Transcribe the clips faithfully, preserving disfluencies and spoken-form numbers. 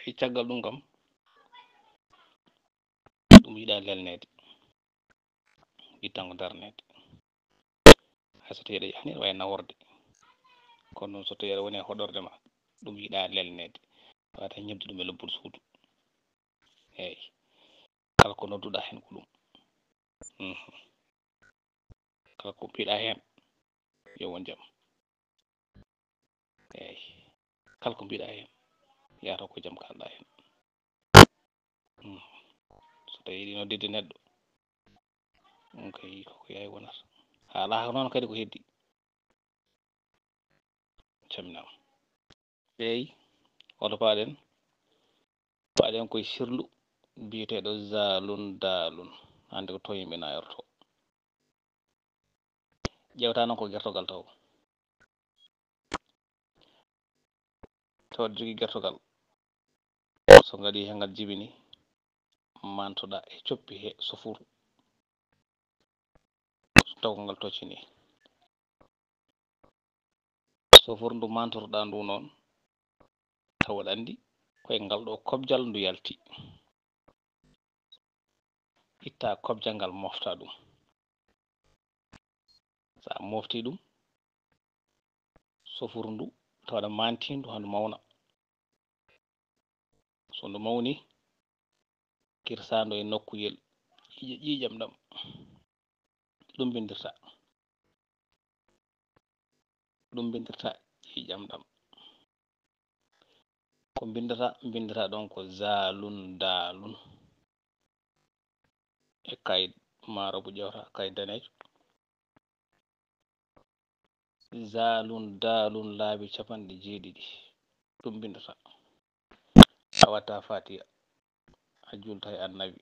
E caggal ɗum kam, ɗum yiɗa lelneede, yiɗtango darneede. Hay so tawii eɗa yahani, aɗa waawi naworde. Kono noon, so tawii aɗa woni e hoɗorde ma, ɗum yiɗa lelneede. Wata ñebde ɗum e lobbol suudu. Eey. Kala ko nodduɗaa heen ko ɗum. Mhm. Kala ko mbiɗaa heen, yo won jam. Eey. Kala ko mbiɗaa heen, yahata ko jam kalɗaa heen. Mhm. So tawii yiɗi noddidde neɗɗo, ɗum kay ko ko yawi wonata. Haalaa ko noon kadi ko heddi. Calminaama. Eey, hoto paaɗen. Paaɗen koye sirlu biyeteeɗo Zaalun Daalun. Hannde ko toon yimɓe nayorto. Ƴeewta noon ko gertogal taw. Tawa aɗa jogii gertogal. So ngaɗii heen ngal jibini, mantoɗaa e coppi he sofuru. Taw ko ngal toccini. Sofuru ndu mantorɗaa ndu noon, tawa aɗa anndi ko e ngal ɗo kobjal ndu yalti. Itta kobjal ngal, mofta ɗum. So a mofti ɗum, sofuru ndu, tawa aɗa manti ndu haa ndu mawna. So ndu mawni, kirsa ndu e nokkuyel ƴiiƴe-, ƴiiƴam ɗam. Ɗum mbindirta. Ɗum mbindirta ƴiiƴam ɗam. Ko mbindata, mbindata ɗon ko Zaalun Daalun. E kayit maaro bu ƴewata, kayit daneejo. Zaalun Daalun laabi capanɗe jeeɗiɗi. Ɗum mbindata. A watta Faatiha. A juulta e Annabi.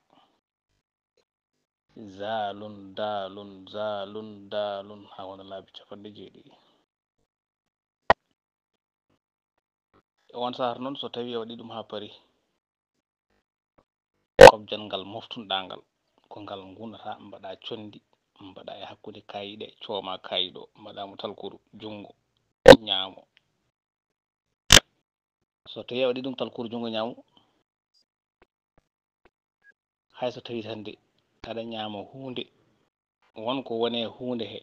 Zaalun Daalun, Zaalun Daalun, haa wona laabi capanɗe jeeɗiɗi. E on sahar noon, so tawii a waɗii ɗum haa parii, kobjal ngal moftunɗaa ngal, ko ngal ngunata, mbaɗa conndi, mbaɗa e hakkunde kaayiɗe, cooma kaayiɗo, mbaɗa mo talkuru, junngo ñaamo. So tawii a waɗii ɗum talkuru junngo ñaamo, hay so tawii hannde aɗa ñaama huunde, won ko woni e huunde he,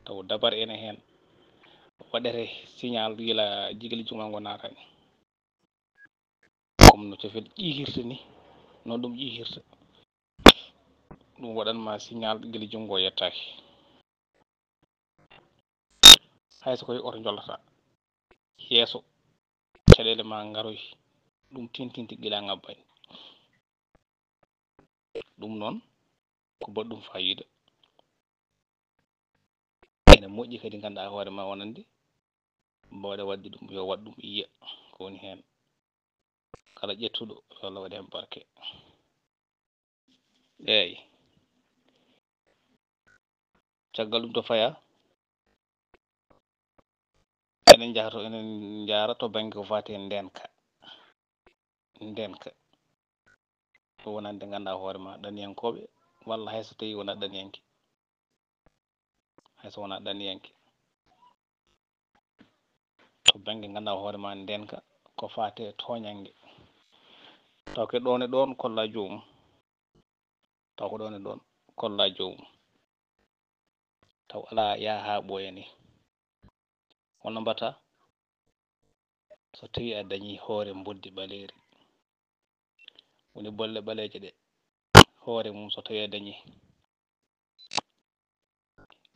taw dabar ene heen, waɗete signal gila jigili junngo ngo naatani. Comme no cofel ƴiihirta ni, noon ɗum ƴiihirta. Ɗum waɗan ma signal gila junngo yettaaki. Hay so koye oto njolata, yeeso, caɗeele ma ngaroy, ɗum tintinti gila ngabbani. Ɗum noon, ko baɗɗum faayiida. Ene moƴƴi kadi ngannduɗaa hoore ma wonande, mbaawɗa waɗde ɗum, yo waɗ ɗum, yiya ko woni heen. Kala ƴettuɗo, yo Allah waɗ heen barke. Eey. Caggal ɗum to faya, enen njaha to, enen njaara to bannge ko faati e ndeenka. Ndeenka. Ko wonande ngannduɗaa hoore ma, ɗaniyankooɓe, walla hay so tawii wonaa ɗaniyanke. Hay so wonaa ɗaniyanke. To bannge ngannduɗaa hoore ma ndeenka, ko faati e tooñannge. Taw ko ɗoon e ɗoon kolla joomum. Taw ko ɗoon e ɗoon kolla joomum. Taw alaa yaha haa ɓooya ni. Hono mbaɗata so tawii a dañii hoore mboddi ɓaleeri? Woni bolle ɓaleeje ɗe, hoore mum so tawii a dañii,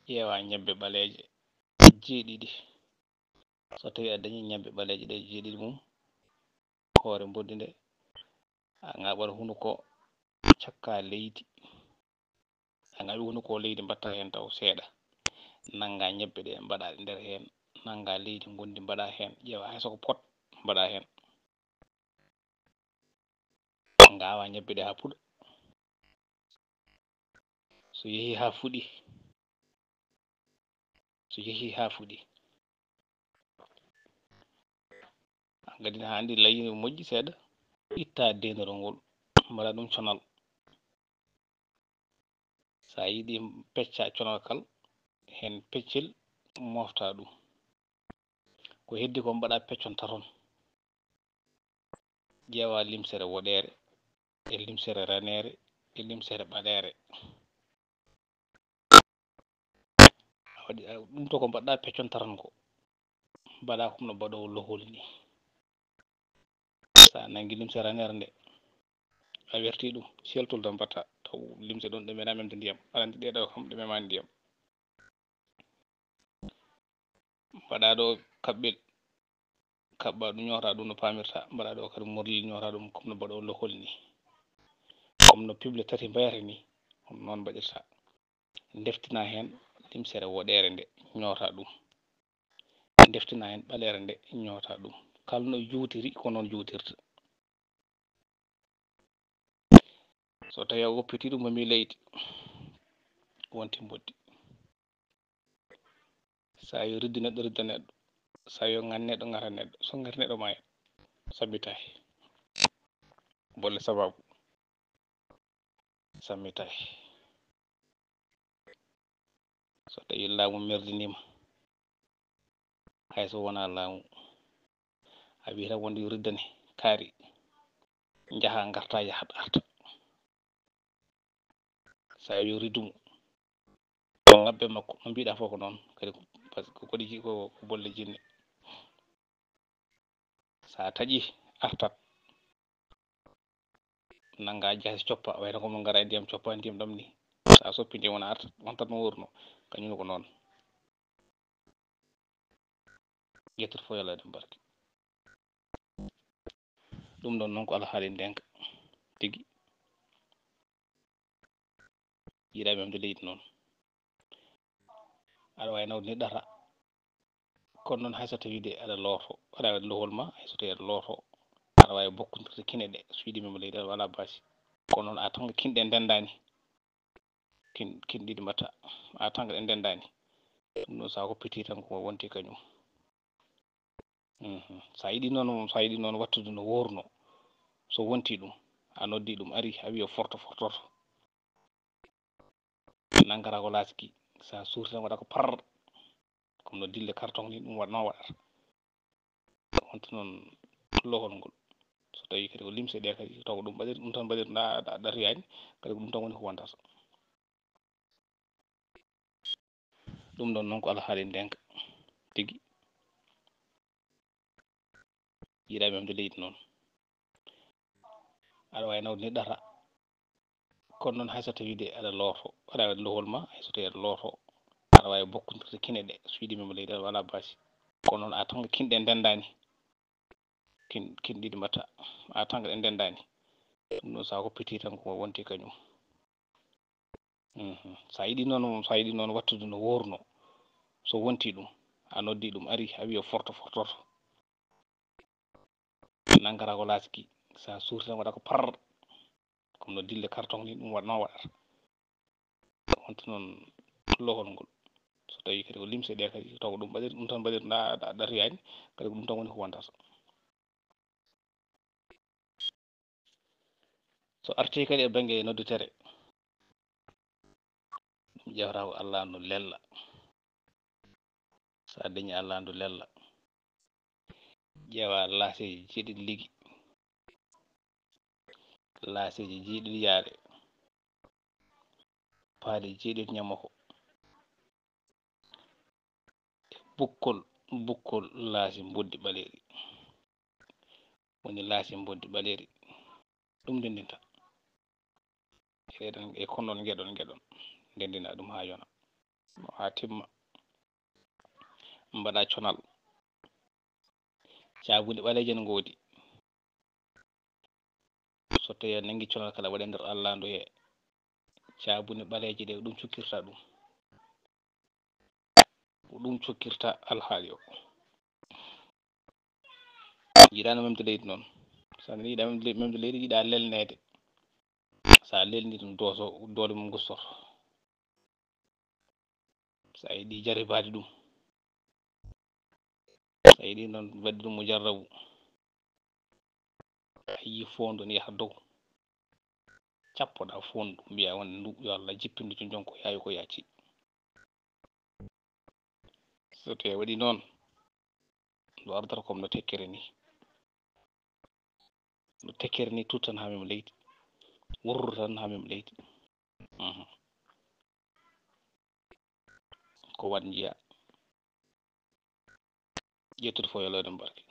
ƴeewa ñebbe ɓaleeje jeeɗiɗi. So tawii a dañii ñebbe ɓaleeje ɗe jeeɗiɗi mum, hoore mboddi nde, a ŋaaɓat hunuko, cakka leydi. A ŋaaɓi hunuko leydi, mbaɗta heen taw seeɗa. Nannga ñebbe ɗe, mbaɗa ɗe nder heen. Nannga leydi ngondi, mbaɗa heen. Ƴeewa hay so ko pot, mbaɗa heen. Ngaawa ñebbe ɗe haa puɗa. So yehi haa fuɗi, so yehi haa fuɗi, gadina haa anndi layi no moƴƴi seeɗa, itta deenorol ngol, mbaɗa ɗum conal. So a yiɗi pecca conal kal, heen peccel mofta ɗum. Ko heddi ko mbaɗa pecconta toon. Ƴeewa limsere woɗeere e limsere raneere e limsere ɓaleere. Waɗi ɗum to ko mbaɗɗa peccontaran ko mbaɗa comme no mbaɗowo lohol ni. Sa nangi limse raneere nde a werti ɗum seltol da mbatta taw limse ɗon ɗe mena memde ndiyam aɗa andi ɗeɗo kam ɗe memani ndiyam. Mbaɗa ɗo kaɓɓel kaɓɓa ɗum ñoota ɗum no pamirta mbaɗa ɗo kadi morlil ñoota ɗum comme no mbaɗowo lohol ni. Comme no pible tati mbayata ni noon mbaɗirta. Ndeftina heen limsere woɗeere nde ñoota ɗum. Ndeftina heen ɓaleere nde ñoota ɗum. Kala no juutiri ko noon juutirta. So tawi a woppiti ɗum mami leydi wonti mboddi. Sa yo riddu neɗɗo ridda neɗɗo. Sa yo ŋan neɗɗo ŋata neɗɗo so ŋati neɗɗo maya. Sammitahi bolle sababu. Sammitay. So tawi laamu merdinima hay so wona laamu a wiyata wonde yo riddane kaari. Jaha garta yahat arta. Sa yo riddumo o ngabbe makko no mbiɗa fof ko noon kadi. Par ce que koɗi ko bolle jinne. Sa taƴi artat nanga jasi coppa wayno ko mo ngara e ndiyam coppa ndiyam ɗam ni. Sa soppi ndiyam wona artat wontat no worno kañum ko noon. Ƴettat fof yalla eɗen barke. Ɗum ɗon noon ko alhaali ndenka tigi. Yiɗa memde leydi noon aɗa wawi nawde ni ɗata. Kono noon hay so tawide aɗa looto aɗa waɗi lohol ma hay so tawi aɗa looto aɗa wawi bokkodirde kine ɗe so yiɗi memde leydi aɗa wala basi. Kono noon a tanga kinɗe ndendani. Kin kin ɗiɗi mbatta a tanga ɗe ndendani. Ɗum ɗon sa hoppiti tan ko wonti kañum. Sa yiɗi noon sa yiɗi noon wattude no worno so wonti ɗum a noddi ɗum ari a wiya forto fortoto. Nangara ko laski sa surti tan waɗa ko par comme no dille carton ni ɗum waɗno waɗata. Wonta noon lohol ngol so tawi kadi ko limse ɗe kadi taw ko ɗum mbaɗir ɗum tan mbaɗir ɗa ɗa riyani kadi ko ɗum tan woni ko wontata. Ɗum ɗon noon ko alhaali ndenka tigi. Yiɗa memde leydi noon aɗa wawi nawde ni ɗata. Kono noon hay so tawide aɗa looto aɗa waɗi lohol ma hay so tawi aɗa looto aɗa wawi bokkodirde kine ɗe so yiɗi memde leydi aɗa wala basi. Kono noon a tanga kinɗe ndendani. Kin kin ɗiɗi mbatta a tanga ɗe ndendani. Ɗum ɗon sa hoppiti tan ko wonti kañum. Sa yiɗi noon sa yiɗi noon wattude no worno so wonti ɗum a noddi ɗum ari a wiya forto fortoto. Nangara ko laski sa surti tan waɗa ko par comme no dille carton ni ɗum waɗno waɗata. Wonta noon lohol ngol so tawi kadi ko limse ɗe kadi taw ko ɗum mbaɗir ɗum tan mbaɗir ɗa ɗa riyani kadi ko ɗum tan woni ko wontata. So arti kadi e bangge noddutere ɗum ƴewata ko allah no lella. Sa dañi allah no lella ƴeewa laseji jeeɗiɗi ligi laseji jeeɗiɗi yaare paali jeeɗiɗi ñamoko. Bukkol bukkol laasi mboddi ɓaleeri woni laasi mboddi ɓaleeri. Ɗum ndendinta eɗen e konɗon ngeɗon ngeɗon ndendina ɗum ha yona ha timma. Mbaɗa conal caabunde ɓaleeje no ngoodi. So tawi a nangi conal kala waɗe nder allandu he caabunde ɓaleeje ɗe ɗum cukkirta ɗum. Ko ɗum cukkirta alhaali o. Yiɗano memde leydi noon sa nani yiɗa memde leydi yiɗa lelneede. Sa lelni ɗum dooso doole mum gussoto. Sa yiɗi jarribaade ɗum sa yiɗi noon waɗde ɗum mo jarrabu a yii foondu ne yaha dow cappoɗa foondu mbiya won ndu yo allah jippindu to jonko yaawi ko yacci. So tawi waɗi noon ndu ardata comme no tekkere ni. No tekkere ni tut tan haa mema leydi. Wurr tan haa mema leydi. Mhm. Ko waɗ njiya. Ƴettude fof yo Allah waɗan barke.